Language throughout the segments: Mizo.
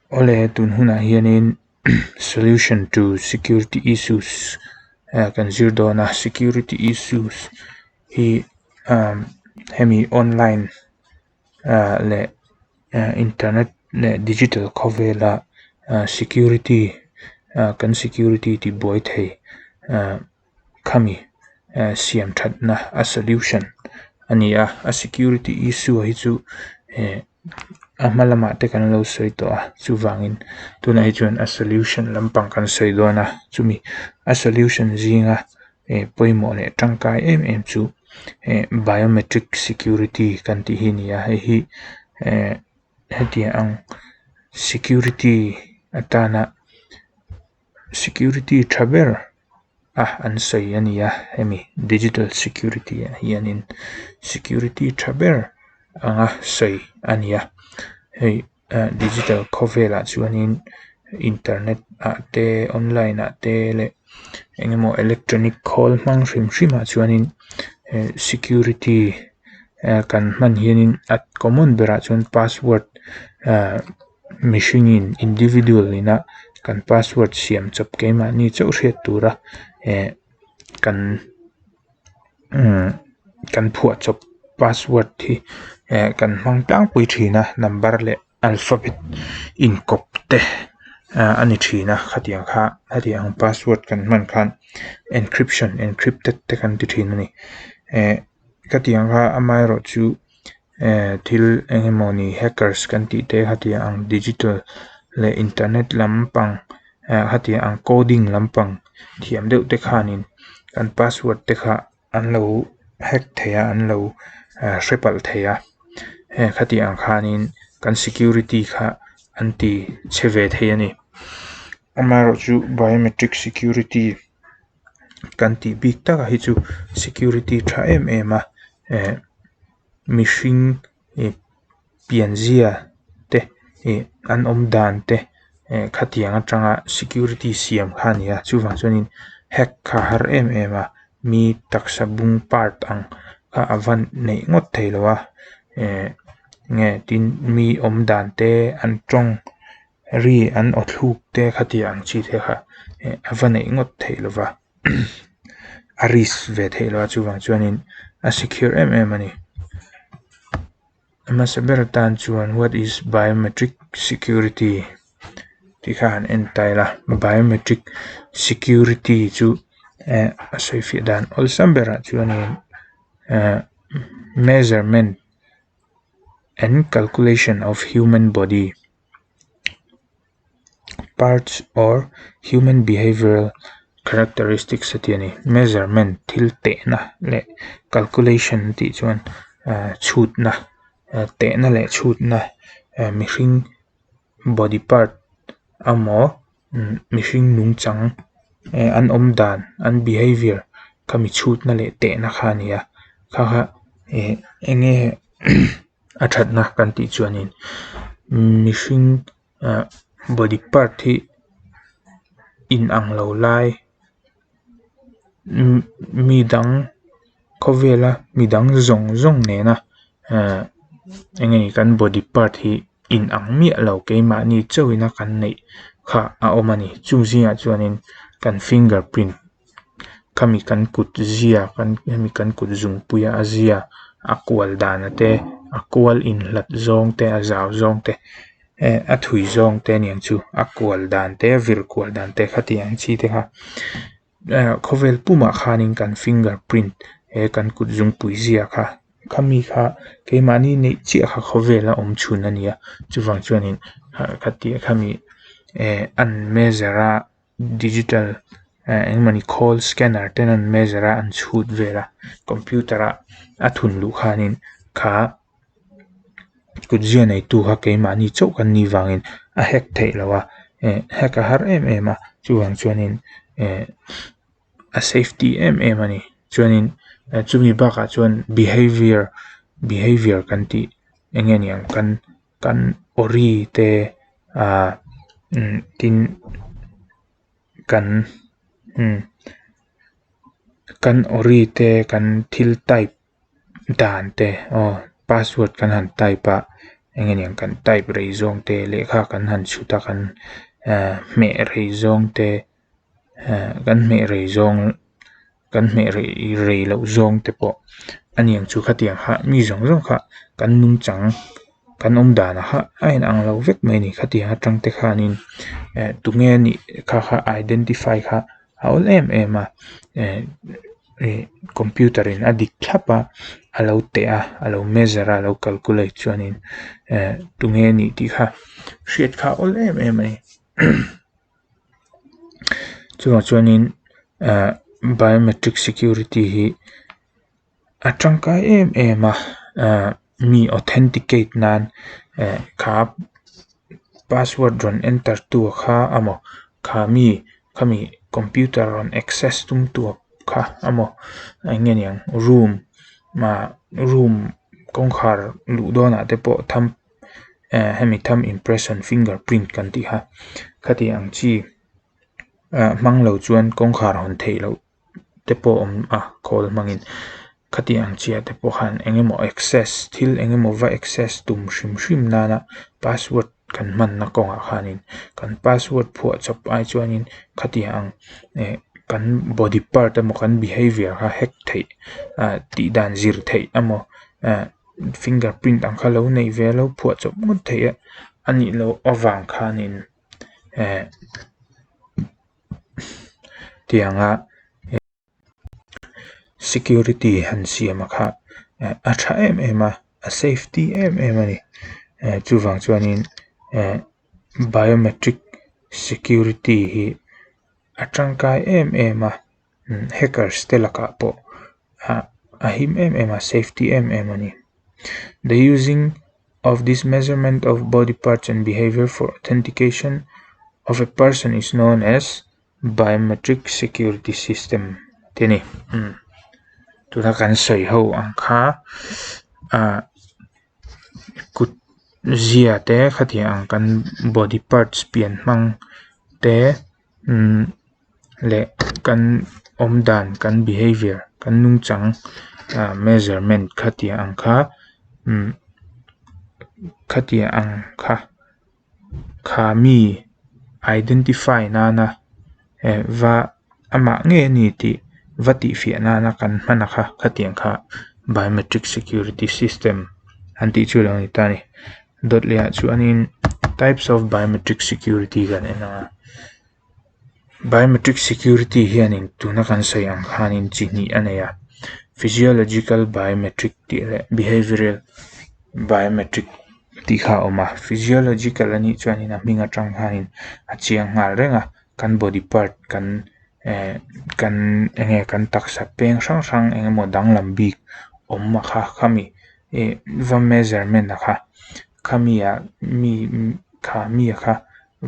Awle tun hunah hianin solution to security issues kan zir dawn a security issues hi hemi online leh internet leh digital khawvela security kan security tibuai thei khami siam thatna a solution a ni a a security issue hi chu a hma lamah te kan lo sawi tawh a chuvangin tunah hi chuan a solution lampang kan sawi dawn a chumi a solution zinga pawimawh leh tangkai em em chu biometric security kan tih hi a ni a hei hi hetiang ang security atana security tha ber a an sawi a ni a hemi digital security ah hianin security tha ber anga sawi a ni a hei ah digital khawvelah chuanin internet ah te online ah te leh eng emaw electronic khawl hmang hrim hrim ah chuanin security kan hman hianin a common berah chuan password ah. Mihringin individual ina kan password siam chawp keimahni chauh hriat tura eh kan umm kan phuah chawp password hi eh kan hmang tlangpui thin a number leh alphabet inkawp te ah a ni thin a khatiang kha hetiang ang password kan hman khan encryption encrypted te kan ti thin a ni eh khatiang kha amaherawhchu. Eh thil eng emawni hackers kan tih te hetiang ang digital leh internet lampang eh hetiang ang coding lampang thiam deuh te khanin kan password te kha an lo hack thei a an lo hre palh thei a heng khatiang ang khanin kan security kha an ti chhe ve thei a ni amaherawhchu biometric security kan tih bik takah hi chu security tha em em a eh mihring ih pianzia te ih an awm dan te eh khatiang atanga security siam kha a ni a chuvang chuanin hack kha a har em em a mi taksa bung part ang kha a van neih ngawt thei lo a eh nge tin mi awm dan te an tawng ri an aw thluk te khatiang ang chi te kha eh a va neih ngawt theih lo va a risk ve theih loh a chuvang chuanin a secure em em a ni. A hmasa ber atan chuan what is biometric security tih kha han en ta ila biometric security chu eh a sawifiah dan awlsam berah chuanin eh measurement and calculation of human body parts or human behavioural characteristics a tih a ni measurement thil tehna leh calculation tih chuan ah chhutna tehna leh chhutna mihring body part emaw mihring nungchang an awm dan an behaviour khami chhutna leh tehna kha a ni a kha kha eh eng nge a thatna kan tih chuanin mihring ah body part hi inang lo lai mi dang khawvela mi dang zawng zawng nena ah eng nge kan body part hi inang miah lo keimahni chauhin a kan neih kha a awm a ni chung zingah chuanin kan finger print khami kan kut zia hemi kan kut zungpuia a zia a kual dana te a kual inhlat zawng te a zau zawng te eh a thui zawng te aniang chu a kual dan te a vir kual dan te khatiang ang chi te kha eh khawvel pumah khanin kan finger print he kan kut zungpui zia kha khami kha keimahni neih chiah kha khawvela awm chhun a ni a chuvang chuanin khati khami eh an measure a. Digital eh engmawni khawl scanner ten an measure a an chhut vel a computer ah a thun luh khanin kha kutzia neitu kha keimahni chauh kan nih vangin a hack theih loh a eh hack a har em em a chuvang chuanin eh a safety em em a ni chuanin chumi bakah chuan behaviour behaviour kan tih eng nge niang kan. Kan awri te ah tin kan umm kan awri te kan thil type dan te aw password kan han type a. Eng nge niang kan type rei zawng te lehkha kan han chhut a kan ehh hmeh rei zawng te ehh kan hmeh rei zawng kan hmeh rei rei loh zawng te pawh a niang chu khatiang kha mi zawng zawng kha kan nungchang kan awm danah kha a inang lo vek mai a ni khatiang atang te khanin eh tunge a nih kha kha identify kha a awl em em a eh ih computer in a dik thlap a a lo teh a a lo measure a a lo calculate chuanin eh tunge a nih tih kha hriat kha a awl em em a ni. Chuvang chuanin eh biometric security hi a tangkai em em a eh mi authenticate nan eh kha password rawn enter tu kha emaw kha mi khami computer rawn access tum tu kha emaw eng nge niang room ah room kawngkhar luh dawnah te pawh thumb eh hemi thumb impression finger print kan tih kha khati ang chi ah hmang lo chuan kawngkhar hawn theih loh te pawh a awm a khawl hmangin khati ang chiah te pawh khan eng emaw access thil eng emaw va access tum hrim hrim nana password kan hmanna kawngah khanin kan password phuah chawp ai chuanin khati ang eh kan body part emaw kan behaviour kha hack theih ah tih dan zir theih emaw eh finger print ang kha lo neih ve a lo phuah chawp ngawt theih a a nih loh avang khanin eh tianga security han siam a kha a tha em em a a safety em em a ni chuvang chuanin biometric security hi a tangkai em em a hackers te lakah pawh a him em em a safety em em a ni the using of this measurement of body parts and behaviour for authentication of a person is known as biometric security system te a ni umm tuna kan sawi ho ang kha ah kut zia te khatiang ang kan body parts pian hmang te umm leh kan awm dan kan behaviour kan nungchang ah measurement khatiang ang kha umm khatiang ang kha kha mi identify nana eh va amah ngei a ni tih va tih fiah nana kan hman a kha khatiang kha biometric security system an tih chu a lo ni ta a ni. Dawt leh ah chuanin types of biometric security kan en ang a biometric security hianin tuna kan sawi ang khanin chi hnih a nei a physiological biometric tih leh behavioural biometric tih kha a awm a physiological anih chuanin a hming atang khanin a chiang nghal reng a kan body part kan eh kan eng nge kan taksa peng hrang hrang eng emaw danglam bik awm a kha khami ih va measurement a kha khami ah mi kha mi a kha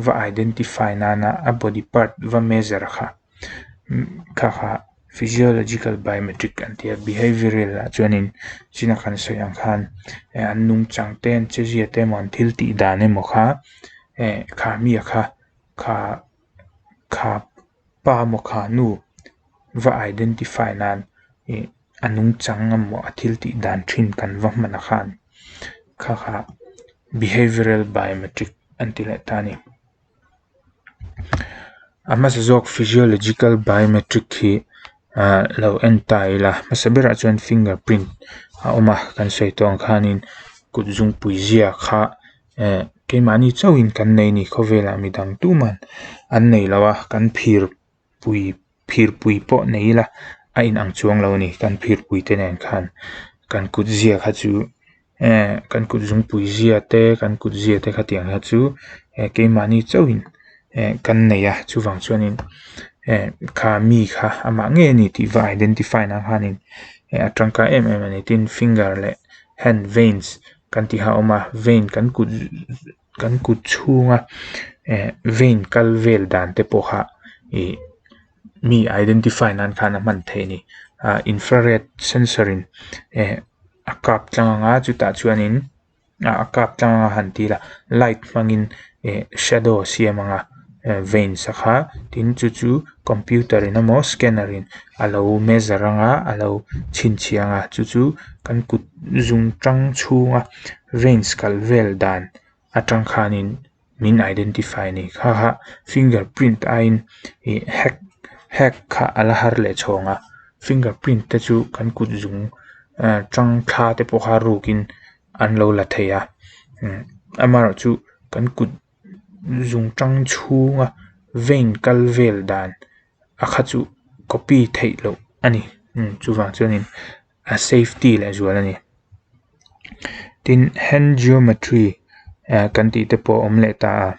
va identify nana a body part va measure a kha kha kha physiological biometric an ti a behavioural ah chuanin china kan sawi ang khan eh an nungchang te an che zia te emaw an thil tih dan emaw kha eh kha mi a kha kha kha pa emaw kha nu va identify nan ih a nungchang emaw a thil tih dan thin kan va hman a khan kha kha behavioural biometric an ti leh ta a ni. A hmasa zawk physiological biometric hi ah lo en ta ila hmasa berah chuan finger print a awm a kan sawi tawh ang khanin kut zungpui zia kha eh keimahni chauhin kan nei a ni khawvelah midang tuman an nei lo a kan phir pui phirpui pawh nei ila a inang chuang lo a ni kan phirpui te nen khan kan kut zia kha chu eh kan kut zungpui zia te kan kut zia te khatiang kha chu eh keimahni chauhin eh kan nei a chuvang chuanin eh kha mi kha amah ngei a ni tih va identify nan khanin eh a tangkai em em a ni tin finger leh hand veins kan tih kha a awm a vein kan kut kan kut chhunga eh vein kal vel dan te pawh kha ih mi identify nan khan a hman theih a ni ah infrared sensor in eh a kap tlang ang a chutah chuanin ah a kap tlang ang a han ti ila light hmangin eh shadow a siam ang a. Veins a kha tin chu chu computer in emaw scanner in a lo measure anga a lo chhinchhiah anga chu chu kan kut zung tang chhunga veins kal vel dan atang khanin min identify a ni kha kha finger print aiin ih hack hack kha a la har leh chhawng a finger print te chu kan kut zung ah tang thla te pawh kha rukin an lo la thei a amaherawhchu kan kut zung tang chhunga vein kal vel dan a kha chu copy theih loh a ni chuvang chuanin a safety leh zual a ni. Tin hand geometry ah kan tih te pawh a awm leh ta a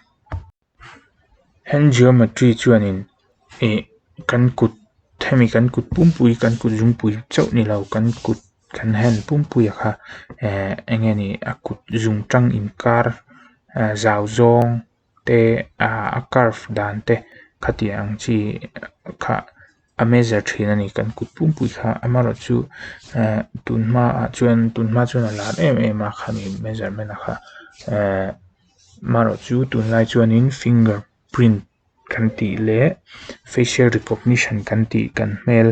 hand geometry chuanin ih kan kut hemi kan kut pumpui kan kut zungpui chauh ni lo kan kut kan hand pumpuia kha eh eng nge ni a kut zung tang inkar ah zau zawng te ah a curve dan te khatiang ang chi kha a measure thin a ni kan kut pumpui kha amaherawhchu eh tun hmaah chuan tun hma chuan a lar em em a khami measurement a kha eh amaherawhchu tunlai chuanin finger print kan tih leh facial recognition kan tih kan hmel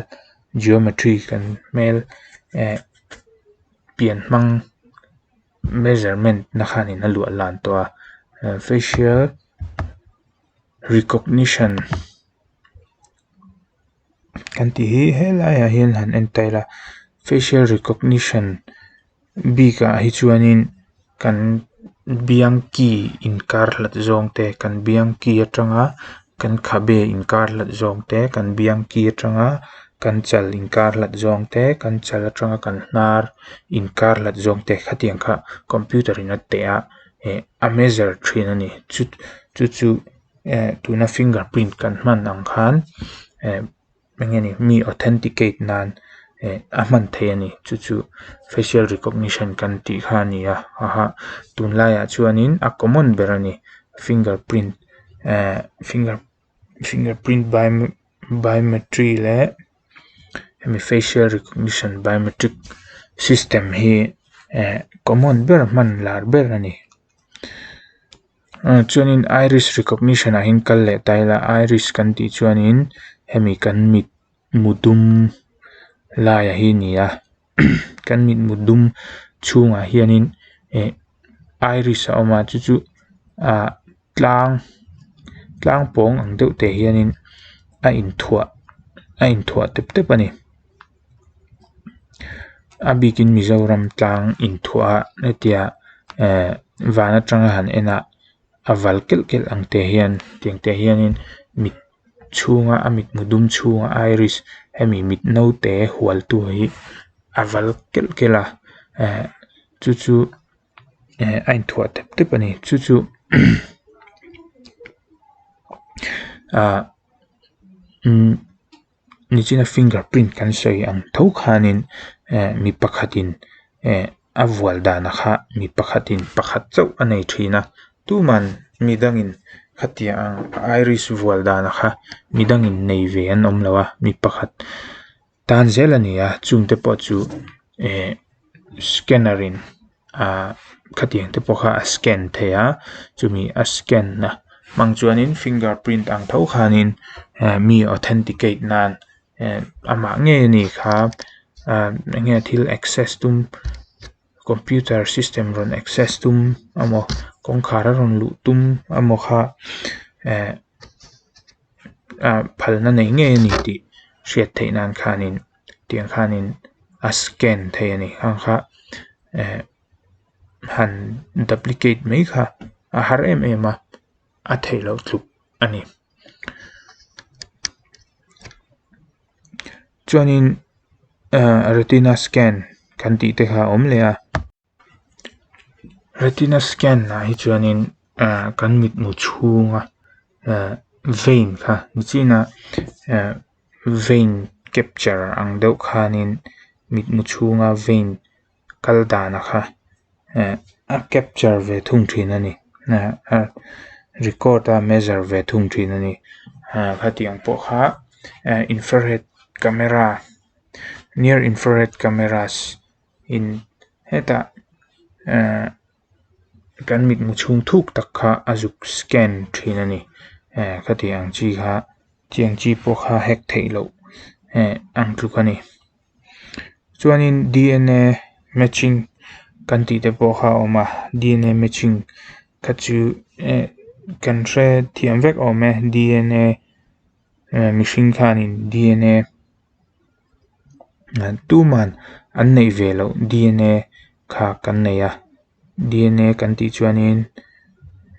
geometry kan hmel eh pian hmang measurement na khanin a luah lan tawh a facial recognition kan tih hi helaiah hian han en ta ila facial recognition bikah hi chuanin kan biang ki inkar hlat zawng te kan biang ki atanga kan khabe inkar hlat zawng te kan biang ki atanga kan chal inkar hlat zawng te kan chal atanga kan hnar inkar hlat zawng te khatiang kha computer in a teh a eh a measure thin a ni chu chu chu eh tuna finger print kan hman ang khan eh eng nge ni mi authenticate nan eh a hman theih a ni chu chu facial recognition kan tih kha a ni a haha tunlaiah chuanin a common ber a ni finger print eh finger finger print biometry leh hemi facial recognition biometric system hi eh common ber hman lar ber a ni. Chuanin iris recognition ah hian kal leh ta ila iris kan tih chuanin hemi kan mit mu dum laiah hi a ni a kan mit mu dum chhungah hianin eh iris a awm a chu chu ah tlang tlang pawng ang deuh te hianin a inthuah a inthuah tep tep a ni. A bikin Mizoram tlang inthuah a hetia eh van atanga han en a a val kelh kelh ang te hian tiang te hianin mit chhunga a mitmu dum chhunga iris hemi mit naute hual tu hi a val kelh kelh a eh chu chu eh a inthuah tep tep a ni chu chu ah umm. Nichina finger print kan sawi ang tho khanin eh mi pakhatin eh a vual danah kha mi pakhatin pakhat chauh a nei thin a tuman mi dangin khatiang ang iris vual danah kha mi dangin nei ve an awm lo a mi pakhat tan zel a ni a chungte pawh chu eh scanner in ah khatiang te pawh kha a scan thei a chumi a scan na hmang chuanin finger print ang tho khanin eh mi authenticate nan eh amah ngei a ni kha ah eng nge thil access tum computer system rawn access tum emaw kawngkhar a rawn luh tum emaw kha eh ah phalna nei ngei a ni tih hriat theih nan khanin. Tiang khanin a scan thei a ni khang kha eh han duplicate mai kha a har em em a a theih loh tluk a ni. Chuanin ah retina scan kan tih te kha a awm leh a. Retina scan ah hi chuanin ah kan mitmu chhunga ah vein kha nichina ah vein capture ang deuh khanin mitmu chhunga vein kal dana kha eh a capture ve thung thin a ni ah record a measure ve thung thin a ni ah khatiang pawh kha eh infrared camera near infrared cameras in hetah ehh kan mitmu chhung thuk tak kha a zuk scan thin a ni. Eh khatiang ang chi kha tiang chi pawh kha hack theih loh eh ang tluk a ni. Chuanin D_N_A matching kan tih te pawh kha a awm a D_N_A matching kha chu eh kan hre thiam vek awm e D_N_A eh mihring khanin D_N_A tuman an neih ve loh D_N_A kha kan nei a D_N_A kan tih chuanin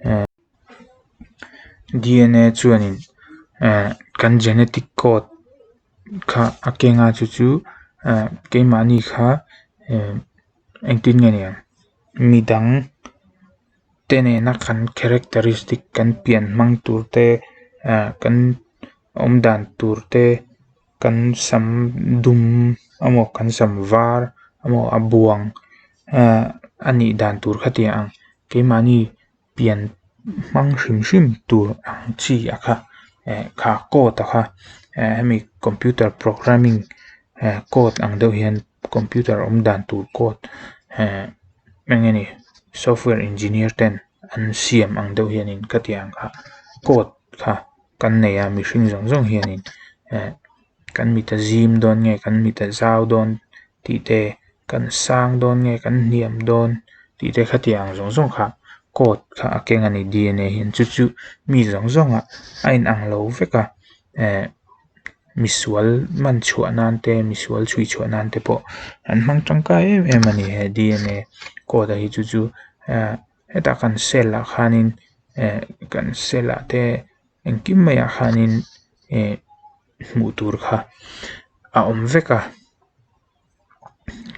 eh D_N_A chuanin eh kan genetic code kha a keng a chu chu eh keimahni kha eh engtin nge ni ang midang te nena kan characteristic kan pian hmang tur te eh kan awm dan tur te kan sam dum emaw kan sam var emaw a buang eh a nih dan tur kha ti ang keimahni pian hmang hrim hrim tur ang chi a kha eh kha code a kha eh hemi computer programming eh code ang deuh hian computer awm dan tur code eh eng nge ni software engineer ten an siam ang deuh hianin khatiang kha code kha kan nei a mihring zawng zawng hianin eh kan mit a zim dawn nge kan mit a zau dawn tih te kan sang dawn nge kan hniam dawn tih te khatiang zawng zawng kha code kha a keng a ni D_N_A hian chu chu mi zawng zawng ah a in ang lo vek a eh misual man chhuah nan te misual chhui chhuah nan te pawh an hmang tangkai em em a ni he D_N_A code a hi chu chu eh hetah kan cell ah khanin eh kan cell ah te engkim maiah khanin eh hmuh tur kha a awm vek a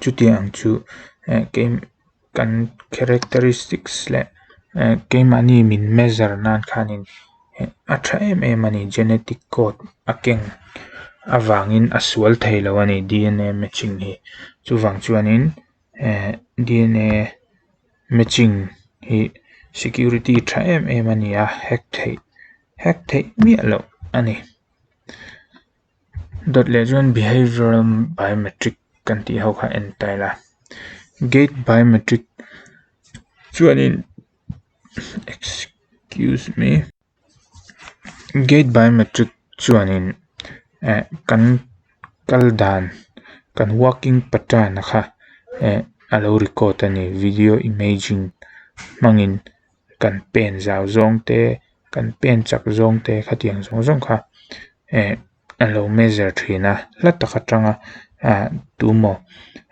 chutiang chu eh kei kan characteristics leh eh keimahni min measure nan khanin a tha em em a ni genetic code a keng avangin a sual thei lo a ni D_N_A matching hi chuvang chuanin eh D_N_A matching hi security tha em em a ni a hack theih hack theih miah loh a ni. Dawt leh chuan behavioural biometric kan tih ho kha en ta ila gait biometric chuanin excuse me gait biometric chuanin eh kan kal dan kan walking pattern a kha eh a lo record a ni video imaging hmangin kan pen zau zawng te kan pen chak zawng te khatiang zawng zawng kha eh a lo measure thin a hla tak atanga ah tumaw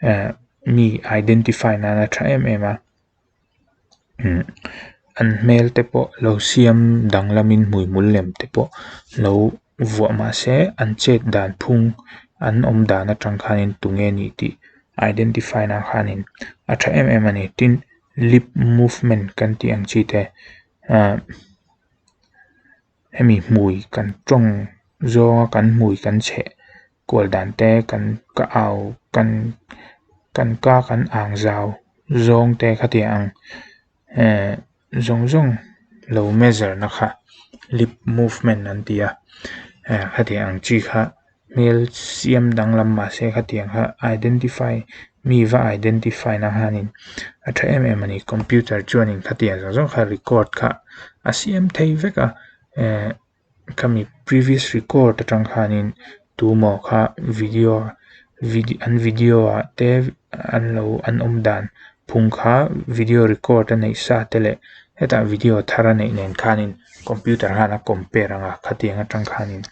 eh mi identify nana tha em em a umm an hmel te pawh lo siam danglamin hmuihmul lem te pawh lo vuah mahse an chet dan phung an awm dan atang khanin tunge ni tih identify nan khanin a tha em em a ni tin lip movement kan tih ang chi te ah hemi hmui kan tawng zawnga kan hmui kan chheh kual dan te kan ka au kan kan ka kan ang zau zawng te khatiang ang eh zawng zawng lo measure na kha lip movement an ti a eh khatiang ang chi kha hmel siam danglam mahse khatiang kha identify mi va identify na khanin a tha em em a ni computer chuanin khatiang zawng zawng kha record kha a siam thei vek a eh khami previous record atang khanin tumaw kha video an video ah te an lo an awm dan phung kha video record a neih sa te leh hetah video thar a neih nen khanin computer khan a compare ang a khatiang atang khanin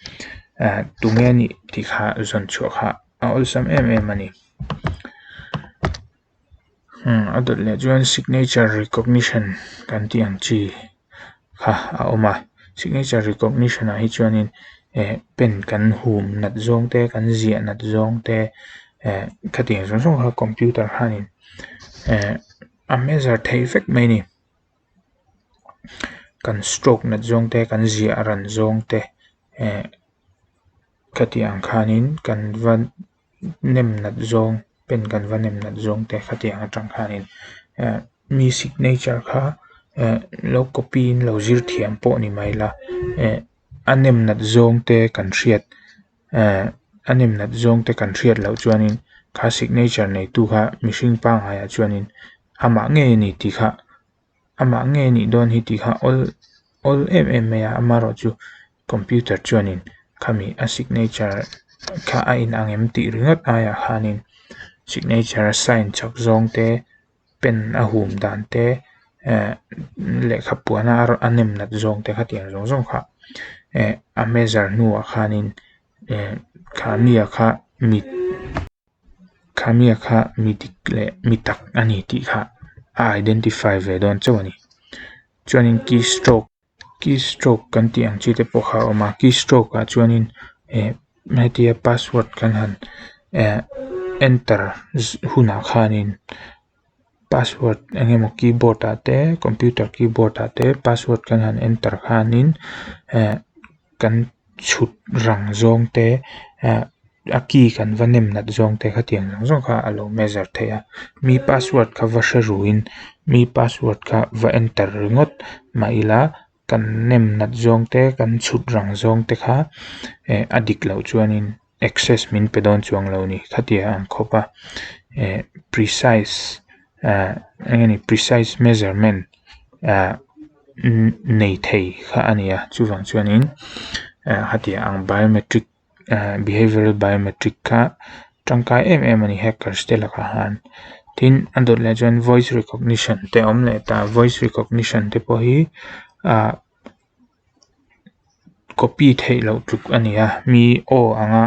ah tunge a nih tih kha zawn chhuah kha a awlsam em em a ni. A dawt leh chuan signature recognition kan tih ang chi kha a awm a signature recognition ah hi chuanin eh pen kan hum nat zawng te kan ziah nat zawng te eh khatiang zawng zawng kha computer khanin eh a measure thei vek mai a ni kan stroke nat zawng te kan ziah ran zawng te eh khatiang khanin kan va nem nat zawng pen kan va nem nat zawng te khatiang atang khanin eh mi signature kha eh lo copy in lo zir thiam pawh ni mai la eh a nem nat zawng te kan hriat eh a nem nat zawng te kan hriat loh chuanin kha signature neitu kha mihring pangngai ah chuanin amah ngei a ni tih kha amah ngei a nih dawn hi tih kha awl. awl em em mai a amaherawh chu computer chuanin khami a signature kha a inang em tih ringawt aiah khanin signature a sign chak zawng te pen a hum dan te eh lehkha puana a nem nat zawng te khatiang zawng zawng kha eh a measure hnuah khanin eh kha mi ah kha mi kha mi ah kha mi dik leh mi tak a ni tih kha a identify ve dawn chauh a ni. Chuanin key stroke key stroke kan tih ang chi te pawh kha a awm a key stroke ah chuanin eh hetia password kan han eh enter hunah khanin password eng emaw keyboard ah te computer keyboard ah te password kan han enter khanin eh kan chhut rang zawng te eh a key kan va nem nat zawng te khatiang zawng zawng kha a lo measure theih a mi password kha va hre ruin mi password kha va enter ringawt mah ila kan nem nat zawng te kan chhut rang zawng te kha eh a dik loh chuanin access min pe dawn chuang lo a ni khatia ang khawp a eh precise ah eng nge ni precise measurement ah nei thei kha a ni a chuvang chuanin ah hetiang ang biometric ah behavioural biometric kha tangkai em em a ni hackers te lakah khan tin a dawt leh chuan voice recognition te a awm leh ta voice recognition te pawh hi ah copy theih loh tluk a ni a mi aw anga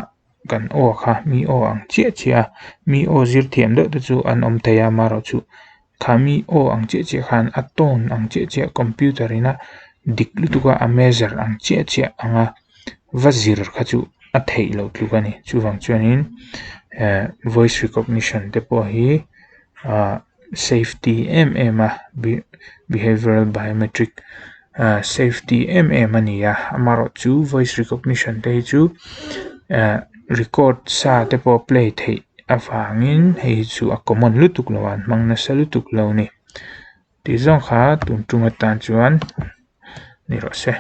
kan aw kha mi aw ang chiah chiah a mi aw zir thiam deuh te chu an awm thei a amaherawhchu kha mi aw ang chiah chiah khan a tone ang chiah chiah computer ina dik lutuk a a measure ang chiah chiah anga va zir kha chu a theih loh tluk a ni chuvang chuanin eh voice recognition te pawh hi ah safety em em a behavioural biometric ah safety em em a ni a amaherawh chu voice recognition te hi chu eh record sa te pawh play theih avangin hei hi chu a common lutuk lo a an hmang nasa lutuk lo a ni tih zawng kha tun tum atan chuan ni rawh se.